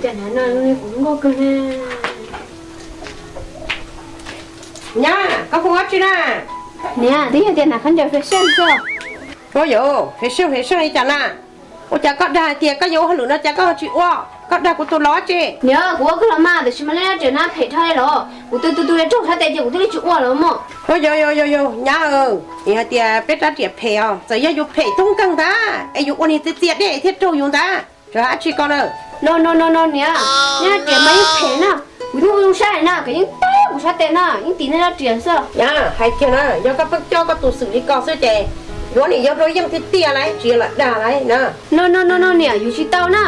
Cas na, kuv nkauj kawg na. Nyab, koj hu dab tsi na? Niam, twb yog tias hnav khaub ncaws fashion xwb. Ua yog fashion fashion li cas na? Ua cas koj dag hais tias koj yuav ua hauj lwm no cas koj tsis ua? Koj dag kuv tus los tsi? Niam, kuv ua kawg los mas, tiam sis mas nej rab riam na phem dhau li los, kuv tu tu tu raug sab tes ces kuv thiaj li tsis ua los mas. Ua yog yog yog yog, nyab, yog hais tias peb rab riam phem os, txawm yog yus phem tub nkeeg ntag es yus ua niag txias txias dej thiaj raug yus ntag, tsis hais dab tsi ko na. No no no no niam, nej rab riam mas yeej phem na, kuv yeej ua zoo saib na, koj yeej tau kuv sab tes na, yeej tim nej rab riam xwb. Nyab, hais kiag na, yog koj pheej coj koj tus xwm li ko xwb ces yuav niam yau rau yeej tiag tiag lauj, tsis yog lam dag lauj na. No no no no niam, yus tsis tau na,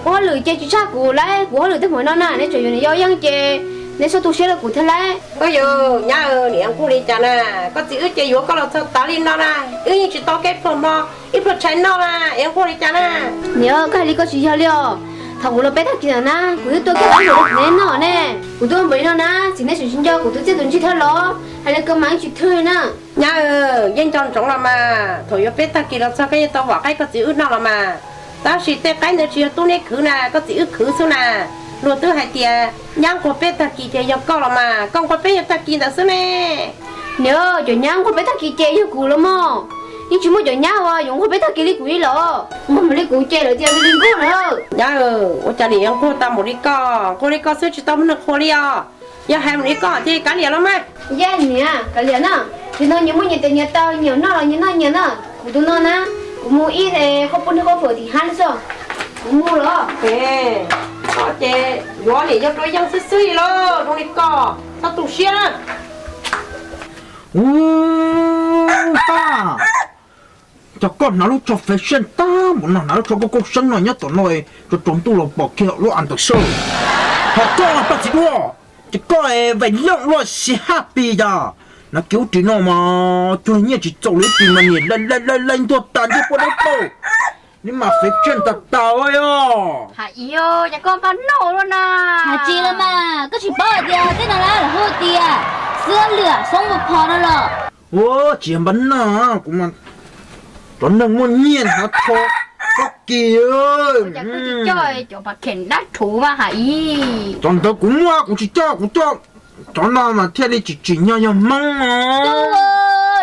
kuv hauj lwm ces tsis tshaj kuv lauj, kuv hauj lwm tej hmoov no na, nej tseem yuav niam yau yeej ces nej txhob tu siab rau kuv thiab lauj. Ua yog, nyab, niam nquag li cas na? Koj txiv wb ces yuav koj los txog tav li no na, wb yeej tsis tau kev pluag hmo ib pluag tshais noj na, es nquag li cas na? Niam, koj hais li ko tsis yog li os. Thaum kuv los peb tag kis ntawd na, kuv twb tuaj kiag ua hauj lwm rau txiv neej noj ne. Kuv tuaj npaum li no na, txiv neej tseem tsis nco kuv tus txiaj tus ntsig thiab los, hais li ko mas yeej tsis twg li na. Nyab, yeej nco ntsoov los mas, thaum yuav peb tag kis los txog koj yeej tau vom qaib koj txiv wb noj los mas. Tab sis tej qaib ntawd tsis yog tub neb khwv na, koj txiv wb khwv xwb na. Luag twb hais tias nyab nquag peb tag kis ces yog koj los mas, koj nquag peb yog tag kis ntawd xwb ne. Niam, cov nyab nquag peb tag kis ces yog kuv los mas. Yeej tsis muaj cov nyab uas yuav nquag peb tag kis li kuv li los. Nquag mus li kuv ces lawv tias li nquag lawm. Nyab, ua cas niam yuav nquag tau npaum li koj, nquag li koj xwb tsis tau muaj neeg qhuas li os. Yog hais mus li koj ces kav liam los mas. Yaj niam, kav liam na. Tsis no nyias muaj nyias tes nyias taw, nyias noj los nyias noj nyias na. Kuv tus no na, kuv mus ib qho pub nrog qhov fawm tim hab xwb. Kuv mus los. Ces yuav niam yau rau yeej xwb xwb li lauj, zoo li koj txhob tu siab na. Ub, Paj, cas koj hnav lub tsho fashion tag npaum no, hnav lub tsho kauj kauj seeb no nyob tom no, tsaus tsaus ntuj los pom kiag lub as ntawm sab. Hos koj Paj txiv duaj, ces koj vais leej luaj xi haj pis cas, hnav kiag lub ris no mas cuag nyiaj tsis txaus li, lub ris mas niam lai lai ntuag tas ntiag puag dawb paug. Neb mas fashion tas tas os. Hais ib, cas koj npaj noj luaj na. Hais tsis los mas, koj tsis paub hais tias tej no lawv hu tias xwb liam xoob ua phom no los. Ua tsis yog npaj noj, kuv mas cov neeg muaj nyiaj hnav tsho txob kis. Cas koj tsis coj cov pas khem dab rhuv mas hais ib. Cov ntawd kuv muaj, kuv tsis coj, kuv coj cov no mas thiaj li tsis tsim nyog yog Hmoob os.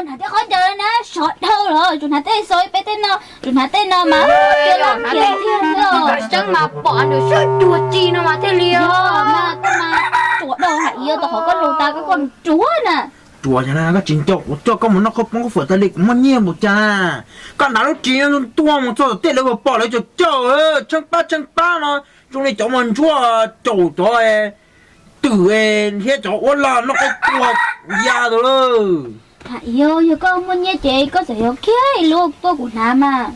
Hnav tej qhov ncauj na sov dhau los tsuas hnav tej xo peb tej no, tsuas hnav tej no mas. Tseeb mas pom nws sab cuag tsi no mas thiaj li os. Mas koj mas tsuas dhau hais ib, tau qhov koj lus tas koj koj ruam na. Ruam yog koj tsis nco kuv coj koj mus noj qhov poob qhov fawm tas li kuv muaj nyiaj npaum cas. Koj hnav lub ris no tuag mus txog tej lawv pom lawv cov coj tsheej pab tsheej pab no zoo li cov mos ntsuab caum cov twm thiab cov uab laj noj qab tuag ya lawm. Hais ib, yog koj muaj nyiaj ces koj txawm yuav kiag ib lub tuaj kuv hnav mas.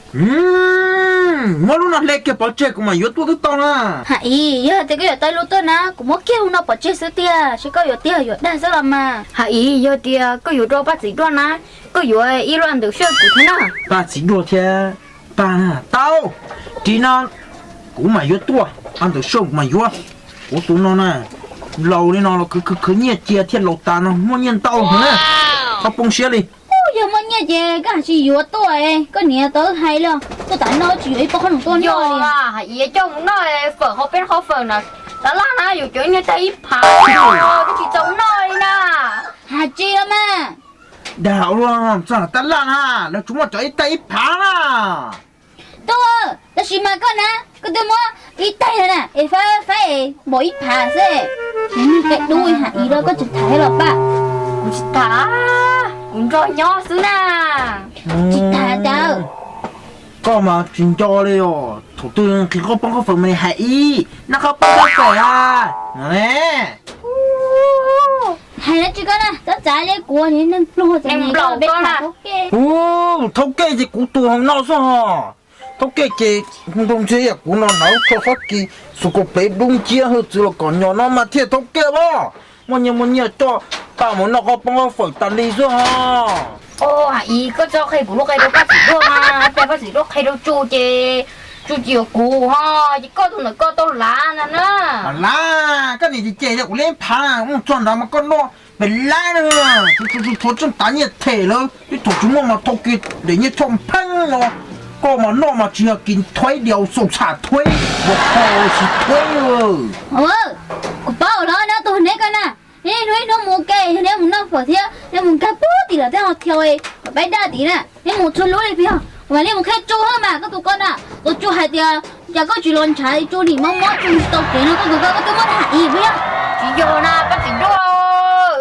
Muab lub no hle kiag pov tseg kuv mam yuav tuaj twb tau na. Hais ib, yog tias koj yuav tau ib lub tuaj na kuv muab kiag lub no pov tseg xwb tiag, seb koj yuav tiag yuav dag xwb los mas. Hais ib, yog tias koj yuav rau Paj txiv duaj na, koj yuav ib lub as ntawm sab kuv thiab na. Paj txiv duaj thiab Paj na tau, ris no kuv mam yuav tuaj, as ntawm sab kuv mam yuav. Kuv tus no na, laus li no los khwv khwv khwv nyiaj cia thiaj laus tas no muaj nyiaj ntau heev na, txhob poob siab li. Yog muaj nyiaj ces koj hais tsis yuav tuaj, koj niam tau hais los tuaj tas no tsis yuav ib pob qhob noom tuaj noj li. Hais ib, coj mus noj fawm qhov peb qhov fawm na, tas laj na yus cov niag tag ib phav, koj tsis txaus noj li na. Hais tsis los mas. Dag ua luaj, txog tas laj na, lawv tsuas muaj cov ib tag ib phav na. Tub, tab sis mas koj na, koj twb muab ib taig na es faib faib npaum ib phav xwb. Nws niag qe dub hais ib los koj tseem tham thiab los Paj? Kuv tsis tham, kuv nrog nyob xwb na. Tsis tham cas. Koj mas tsis nco li os, thaum twg nqhis qhov poob qhov fawm mas hais ib, noj qhov poob qhov fawm a. Hais dab tsi koj na, txhob txav li kuv, neeg pluag txom nyem koj peb tham thaub kej. Ub, thaub kej ces kuv tus hauv no xwb hos. Thaub kej ces nroo ntxiag yam kuv no hnav lub tsho fab kis xus kaus plev dub nciab hwj txwv los kom nyom no mas thiaj thaub kej os. Muaj nyiaj muaj nyiaj coj Paj mus noj qhov poob qhov fawm tas li xwb hos. Ib, koj txhob qhia kuv lub qe rau Paj txiv duaj mas, hais tias Paj txiv duaj qhia rau Tsu ces Tsu tsis yuav kuv hos, ces koj tus ntawm koj tau lav ntag na. Lav, koj niam ces ces yog kuv li phav na, mus txog nrad mas koj noj pem laib na. Tshuav tsheej tav nyiaj them lawm, twb thaum tsis muaj mas thau kiag daim nyiaj choj pheej los. Koj mas noj mas tsis yog kis thuaib diav xaus tsham thuaib, ua kho tsis thuaib. Kuv paub los neb tus neb ko na, neb hnub ib hnub mus ua ke, yog neb mus noj fawm thiab neb mus nkag puag tim lawm thiab ho thiau kom peb daj tim na, neb mus txhua lub li pes yog, kuv mam li mus qhia Tsu hab mas koj tus ko na, tus Tsu hais tias cas koj tsis los ntshav Tsu nim mob mob Tsu tsis tau kev no koj tus ko koj twb muab Ham Ib pes yog. Tsis yog na Paj Txiv Duaj,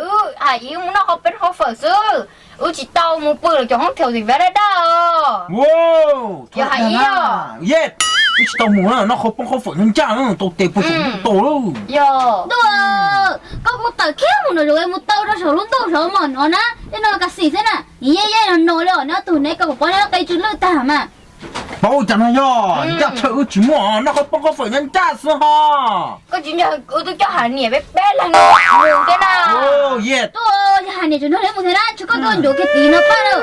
Ham Ib wb mus noj qhov peb qhov fawm xwb, wb tsis tau mus pw lawm cov hoob thiaum tim vaj daj daj os. Yog Ham Ib os. Wb tsis tau mus na, noj qhov poob qhov fawm ncaj ncaj tau tes puas tsaus ntuj tau lawm. Yog. Ntuj, koj kuj tawm kiag mus nram zoov mus tau rau saum lub ntuj saud mom no na, tej no kas xim xwb na, nim yeej yeej no no li os, neb tus neb ko kuv paub neb qe tsw lwj tag mas. Paub cas no yog ncaj tshaj wb tsis muaj, noj qhov poob qhov fawm ncaj ncaj xwb ho. Koj tsis nco wb twb coj Ham Niam peb peb leeg mus thiab na. Tuaj, yog Ham Niam tseem nrog neb mus thiab na, tsis koj tuaj ncuav kiag tid no Paj na.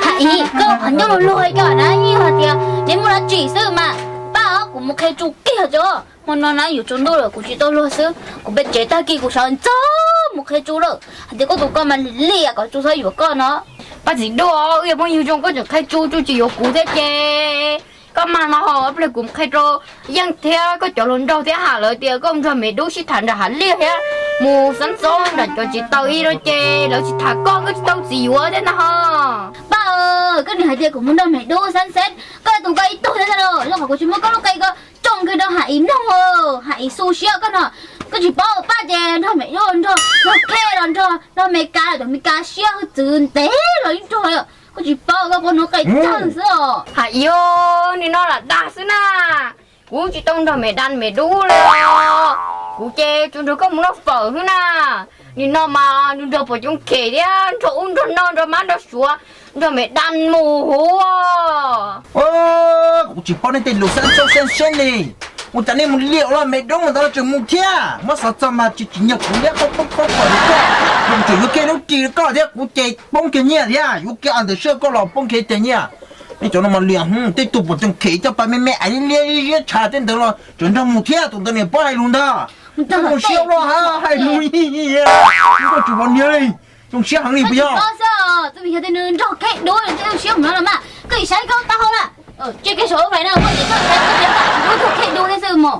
Ham Ib, koj qhov ncauj luag luag koj na, yeej hais tias neb muaj dab tsi xwb mas. Paj os, kuv mus qhia Tsu kiag tso. Hmo no na yuav tsaus ntuj lawm kuv tsis tau luag xwb, kuv pem tsev tag kis kuv sawv ntxov mus qhia Tsu lawm hais tias koj tus ko mas liam kom Tsu txhob yuav koj no. Paj Txiv Duaj, wb yog phooj ywg zoo koj tseem qhia Tsu, Tsu tsis yuav kuv thiab ces koj mag no ho ib pliag kuv mus qhia rau Yeej thiab koj cov hluas nraug thiab Ham lawv tias koj nrog me dub sib tham nram hav liaj thiab mus xab xob nram cov tsev taws ib no ces lawv tsis tham koj, koj tsis tau txiv yuav thiab na ho. Paj, koj nim hais tias kuv mus nrog me dub xab xeb, koj tus koj ib tug thiab ntag los, yog qhov kuv tsis muab koj lub qe ko tsoo kiag rau Ham Ib mloog, Ham Ib xu siab koj no. Koj tsis paub Paj ces nrog me dub nrog, nrog Khej los nrog, nrog Meskas lawm, cov Meskas siab txwv ntev los ib nrog li. Koj tsis paub, koj paub hnub qe tawg xwb os. Ham Ib, nim no lam dag xwb na. Kuv tsis tau nrog me dab me dub li os. Kuv ces tsuas nrog koj mus noj fawm xwb na. Nim no mas nws nrog Pov Cooj Khem thiab nrog ub nrog no nrog mab nrog suav nrog me dab mus huv. Kuv tsis paub nej tej lus xab xab xab xab li. Ua cas nej mus liam ua luaj me dub mas ntawd los tseem mus thiab. Muab xav txog mas tsis tsim nyog kuv liab qhov poob qhov fawm rau koj, kuv tseem yuav kiag lub ris rau koj thiab kuv ces poob kiag nyiaj thiab, yuav kiag ntawm sij koj los poob kiag cov nyiaj. Nej cov no mas liam, tej tug Pov Cooj Khem coj pas me me ais liab liab ziab tshav tej ntawd los tseem nrog mus thiab, tus ntawd niam paub hais lus ntag. Koj zoo siab ua luaj hais lus, koj tsis pom niag li, zoo siab heev li puas yog? Koj tsis paub xwb, tus me yog tej nws nrog Khej dub zoo siab mus no los mas koj tsis saib koj taub hau na. Tsis kev saum fais na, koj tsis saib koj tsis nrog Khej dub thiab xwb mos.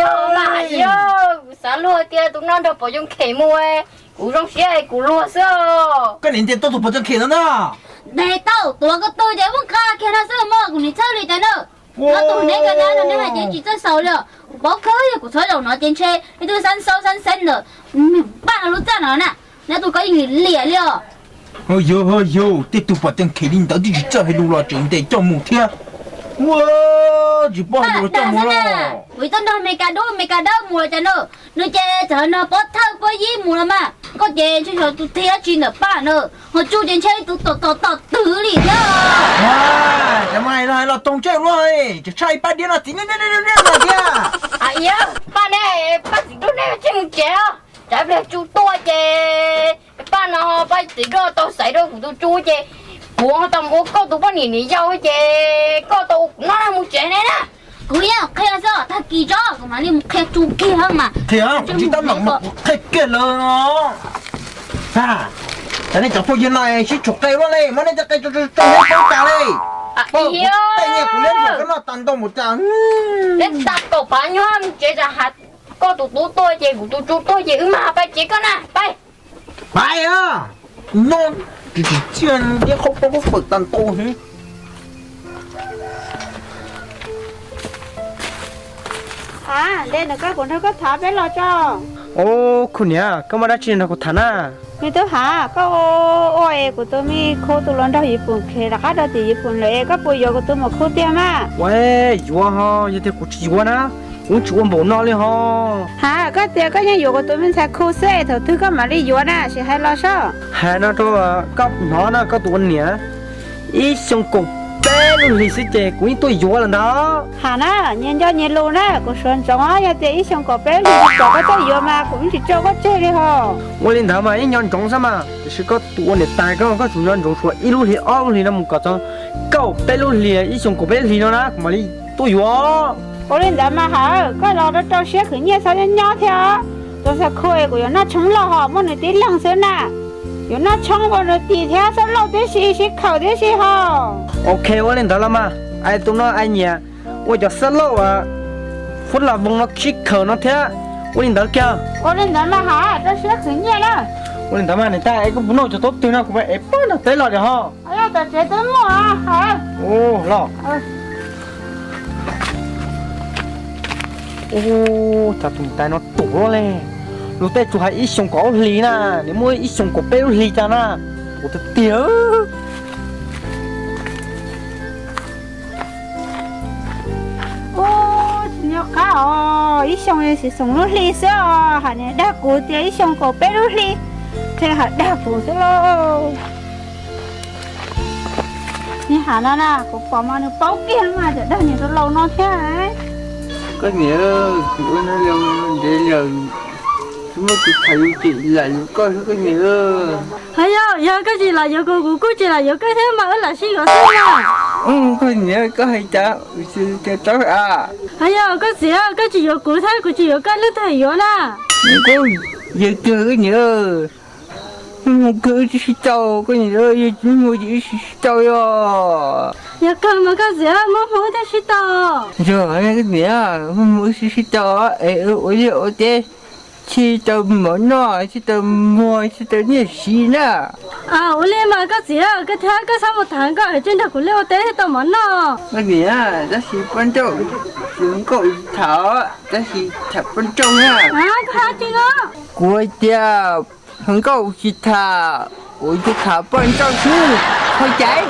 Yog mas, yog kuv xav luag tias tus no nrog Pov Cooj Khem mus, kuv zoo siab kuv luag xwb. Koj nim ntiag tau tus Pov Cooj Khem no na. Ntes tau, tuav ko tw ces muab nqa kiag no xwb mog, kuv nim txhawj li cas na. Nov tus neb ka na no neb hais tias tsis txawj xaus li os. Kuv paub kawg yog kuv txhob zaum no ces ntshe ib tug xab xaub xab xeeb ntawm Paj no lub txaj no na, neb tus koj yeej liam li os. Yog yog, tej tug Pov Cooj Khem li ntawd twb tsis txawj hais lus los tseem ntes coj mus thiab. Ua, tsis paub hais lus los coj mus los. Kuv tau nrog Meskas dub Meskas dawb mus los cas na, nws ces txawm nrog Pob Thawj Pob Yib mus los mas, koj ces ntshe yog tus tiag dab tsi ntawm Paj na, ho Tsu ces ntshe tus tom tom tom twv li thiab. Cov mas hais los hais los toog ntsej luaj, tseem tshaj ib pab diab no txiv niaj niaj niaj no thiab. Paj ne, Paj txiv duaj ne, tseg mus tsev os, tsam ib pliag Tsu tuaj ces Paj no Paj txiv duaj tau xaiv rau kuv tus Tsu ces kuv ho tau mus ua koj tus poj niam niam yau ces koj tau ua kuv noj na, mus tsev ne na. Kuv yeej qhia xwb, tag kis tso kuv mam li mus qhia Tsu kiag mas. Qhia, kuv tsis tab meem mus qhia kiag lawm no. Cas nej cov phooj ywg no sib tshuam qe luaj li, muab nej cov qe tso tso tso neb paub cas li. Tej nyiaj kuv liab nrog koj noj tas ntau mus cas. Neb tas kaum phav nyuag mus tsev, tsam koj tus tub tuaj ces kuv tus Tsu tuaj ces wb mag pais tsev koj na, pais. Pais a, no, tsis txiaj ntiab qhov poob qhov fawm tas ntau heev. A, nte ntawm koj kuv nrog koj tham peb los tso. Au, khub niam, koj muaj dab tsi nrog kuv tham na? Me tub Ham, koj ua ua es kuv tus me khub tus hluas nraug Yiv Pum khev rov qab rau tim Yiv Pum lawm es koj puas yuav kuv tus muam khub tiag mas? Ua, yuav ho, yog tias kuv tsis yuav na, kuv tsis ua npaum no li ho. Ham, koj tias koj yeej yuav kuv tus me ntxhais khub xwb es thaum twg koj mam li yuav na, sim hais los sob. Hais no rau koj hnov na koj tus ua niam, ib xyoo kaum peb lub hli xwb ces kuv yeej tuaj yuav lawm ntag. Ham na, nyias nco nyias lus na, kuv suav ntsoov yog tias ib xyoo kaum peb lub hli txawm koj tuaj yuav mas kuv yeej tsis tso koj tseg li ho. Ua li ntawd mas yeej nco ntsoov xwb mas, tiam sis koj tus ua niam tais koj, koj tsuas nco ntsoov suav ib lub hli ob lub hli no mus kom txog kaum peb lub hli, ib xyoo kaum peb lub hli no na kuv mam li tuaj yuav. Ua li ntawd mas Ham, koj los rau rau siab khwv nyiaj txhob nyob nyob thiab. Tus ntxhais khub es kuv yuav noj tshoob loj ho muaj nws tib leeg xwb na. Yuav noj tshoob ua nws tim thiab txhob lauj tib si sib khaws tib si ho. Ok, ua li ntawd los mas. Ais tus no ais nyiam ua cov xab lauj uas Phub Las Voos no khib khaws no thiab. Ua li ntawd kiag. Ua li ntawd mas ha, rau siab khwv nyiaj na. Ua li ntawd mas niam tais, es koj puas noj cov taub twg no kuv mam ev pab nram teb los diam ho. Tom tsev twb muaj ha. Los. Ua cas tus niam tais no tuam li, luag tej tsuas hais ib xyoos kaum ob hlis na, nws muaj ib xyoos kaum peb lub hlis cas na, ua tiag tiag. Ua, tsis nco qab os, ib xyoos tsis xoom lub hli xwb os, hais niam dag kuv tias ib xyoos kaum peb lub hli, thiaj hais dag kuv xwb lauj. Niag ham no na, kuv pom mas nws paub kiag mas cov dag niam rau laus no thiab. Koj niam, kuv ua no los ntev lawm, tsis muaj tus tham yus ces lam yuav koj xwb koj niam. Hos yog, yog koj tsis lam yuav kuv, kuv kuj tsis lam yuav koj thiab mas wb lam sib yuav xwb na. Koj niam, koj hais cas, kuv tsis tau a. Hos yog koj txiv, koj tsis yuav kuv thiab kuv tsis yuav koj, leej twg yuav na? Kuv yawg kawg niam, muaj hmoo kawg wb thiaj sib tau, koj niam, yog tsis muaj hmoo ces wb tsis sib tau yog. Yog kawg mas koj txiv, muaj hmoo wb thiaj sib tau. Yog koj niam, muaj hmoo wb thiaj sib tau es ua liaj ua teb, thiaj tau mov noj, thiaj tau muag, thiaj tau nyiaj siv na. Ua li mas koj txiv, koj thiab koj txhob mus tham, koj tseem nrog kuv liaj ua teb thiaj tau mov noj. Koj niam, tab sis poj nrauj, hluas nkauj tham, tab sis tham poj nrauj na. Koj hais tsis no. Kuv hais tias hluas nkauj tsis tham, kuv tsuas tham poj nrauj xwb, qhov caiv.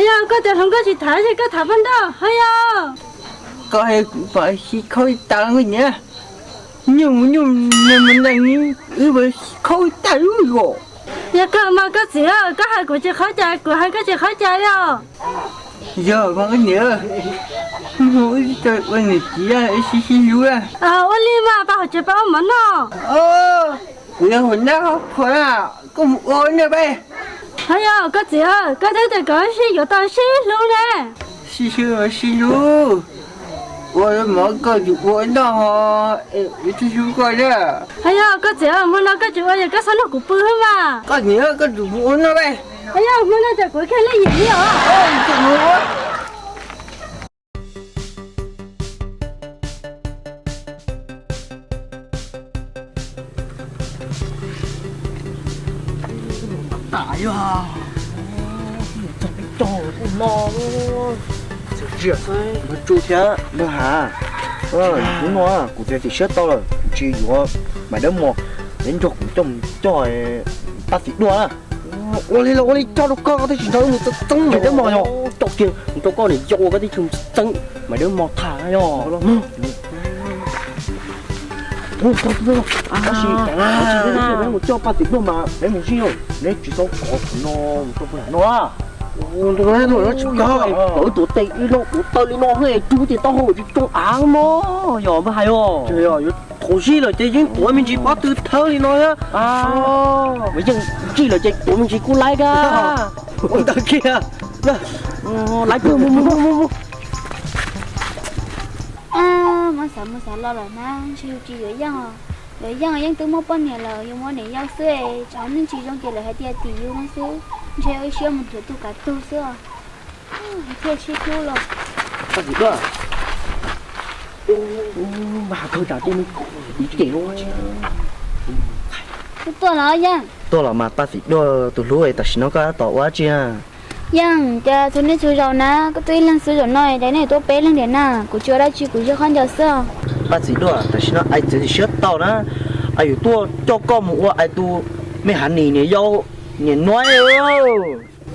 Yog koj tias hluas nkauj tsis tham ces koj tham poj nrauj, hos yog. Koj hais kuv pom sib khaub taw niam, nyuj mus nyuj, nees mus nees, wb mas sib khaub taw lub os. Yog kawg mas koj txiv, koj hais kuv tsis qhov caiv, kuv hais koj tsis qhov caiv os. Yog mas koj niam, mus ua niam txiv sib sib hlub. Ua li mas pab hauv tsev pab ua mov noj. Kuv yog hua nab hauv qhua na, koj mus ua noj peb. Hos yog koj txiv, koj twb tias kom sib yuav tau sib hlub ne. Sib hlub mas sib hlub, ua mov koj yuav ua noj ho, es wb thiaj hlub koj na. Hos yog koj txiv, hmo no koj tsis ua yog koj txhob nrog kuv pw xwb mas. Koj niam, koj tsum mus ua noj peb. Hos yog hmo no ces kuv kiag li yim li os. Tas yog, txog peb caug kuj no. Txiv Tsu thiab npawg Hav, hnub no kuv txiav txim siab tau lawm, kuv tsis yuav Maiv Dawb Mos, neb nrog kuv coj mus coj Paj Txiv Duaj na. Ua li los ua li, coj rau koj, koj twb tsis nrog wb mus txeeb Maiv Dawb Mos yog. Coj kiag mus rau koj niam yau, koj twb tsis mus txeeb Maiv Dawb Mos tham yog. Tab sis peb mus coj Paj Txiv Duaj mas peb mus zij, neb tsis txhob kov kuv no mus rau puag nram no. Tsis kov, kom wb tuav tes li no, tuav taw li no, rub tias taub hau tsis tsoo av mog, yog npawg hais os. Thaum zij lawm ces yeej tuav me ntsis pob tw thawb li no thiab. Mas yeej zij lawm ces tuav me ntsis kuj laib kag. Ua ntawd kiag, laib kawg, mus mus mus mus mus. Muab xav mus xav los lawm na, ntshe yus tsis yuav Yeej os. Yuav Yeej, Yeej twb muaj poj niam lawm, yus muaj niam yau xwb, tsam neej tsis zoo ces lawv hais tias tim yus no xwb. Ntshe ua ib siab mus nrhiav tus kav tug xwb os. Thiaj sib hlub los. Paj Txiv Duaj, mas kawg tsam tej me kuv ces tuaj los Yeej. Tuaj los mas Paj Txiv Duaj tus hlub, tam sim no koj tab tom ua dab tsi na? Yeej, cas txhua niaj txhua zaus na koj tuaj ib leeg xwb, zaum no cas nej tuaj peb leeg tiag na? Kuv tsis ua dab tsi, kuv zig qhob nco xwb. Paj Txiv Duaj, tam sim no ais txiav txim siab tau na, ais yuav tuaj coj koj mus ua ais tus me Hav Nis niam yau, niam nuav.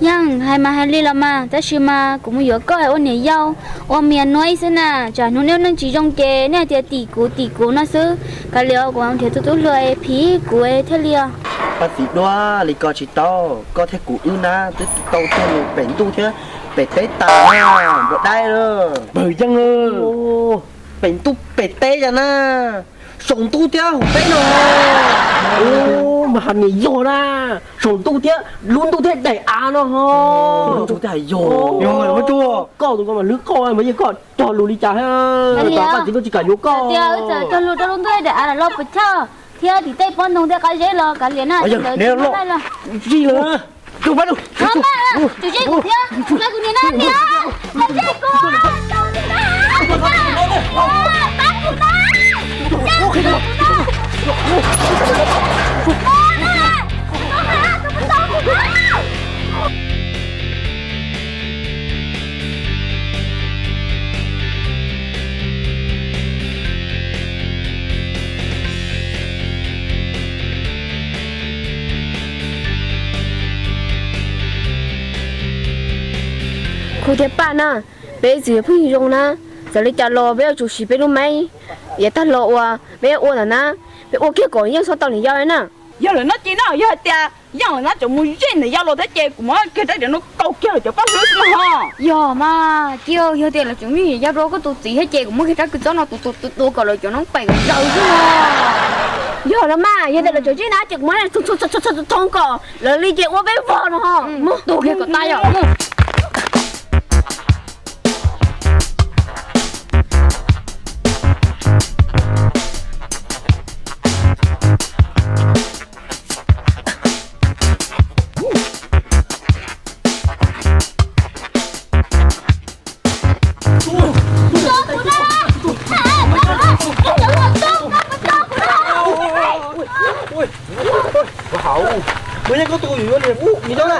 Yeej, hais mas hais li los mas, tab sis mas kuv mus yuav koj ua niam yau, ua me Nuaib xwb na, tsam hnub nej neej tsis zoo ces nej hais tias tim kuv tim kuv no xwb. Kav liam, kuv nrhiav tus tub hluas phim kuv thiaj li os. Paj Txiv Duaj, li ko tsis tau, koj thiab kuv wb na twb tau tuaj mus pem ntuj thiab pem teb tas na, npua daib. Npawg Yeej, pem ntuj pem teb cas na, saum ntuj thiab hauv teb no. Mas hais niam yog na, saum ntuj thiab lub ntuj thiab daim av no ho. Yog, koj tus ko mas lwb koj mas yeej koj cog lus li cas, Paj Txiv Duaj tsis kam yuav koj. Tias wb txawm cog lus rau lub ntuj daim av los puas chawj, thiab tim tej pob ntoo tej qab zeb los kav liam na. Tus zeb kuv thiab, kuv niam na niam. Khuj thiab Paj na, peb ib txwm yog phooj ywg zoo na, txawm li cas los peb yuav tsum siv peb lub meej, yav tag los uas peb ua ntawm na, peb ua kiag kom yeej txhob tau niam yau na. Yog lawm no ces no yog hais tias yeej lawm na, tseem mus zij niam yau los thiab ces kuv muab kiag rab riam no kaus kiag lawv cov paj hlwb xwb no ho. Yog mas, cia yog tias lawv tseem zij niam yau rau koj tus txiv thiab ces kuv muab kiag rab kws txob no tua tua tua kom lawv cov noob pem nkaus xwb no. Yog los mas, yog tias lawv tseem zij na ces kuv muab thoo kom lawv li ces ua peb vog no ho. Mus tua kiag kom tag yom. Ua hauv, ua nyob koj tus yuav yuav niam ub, niam yau na.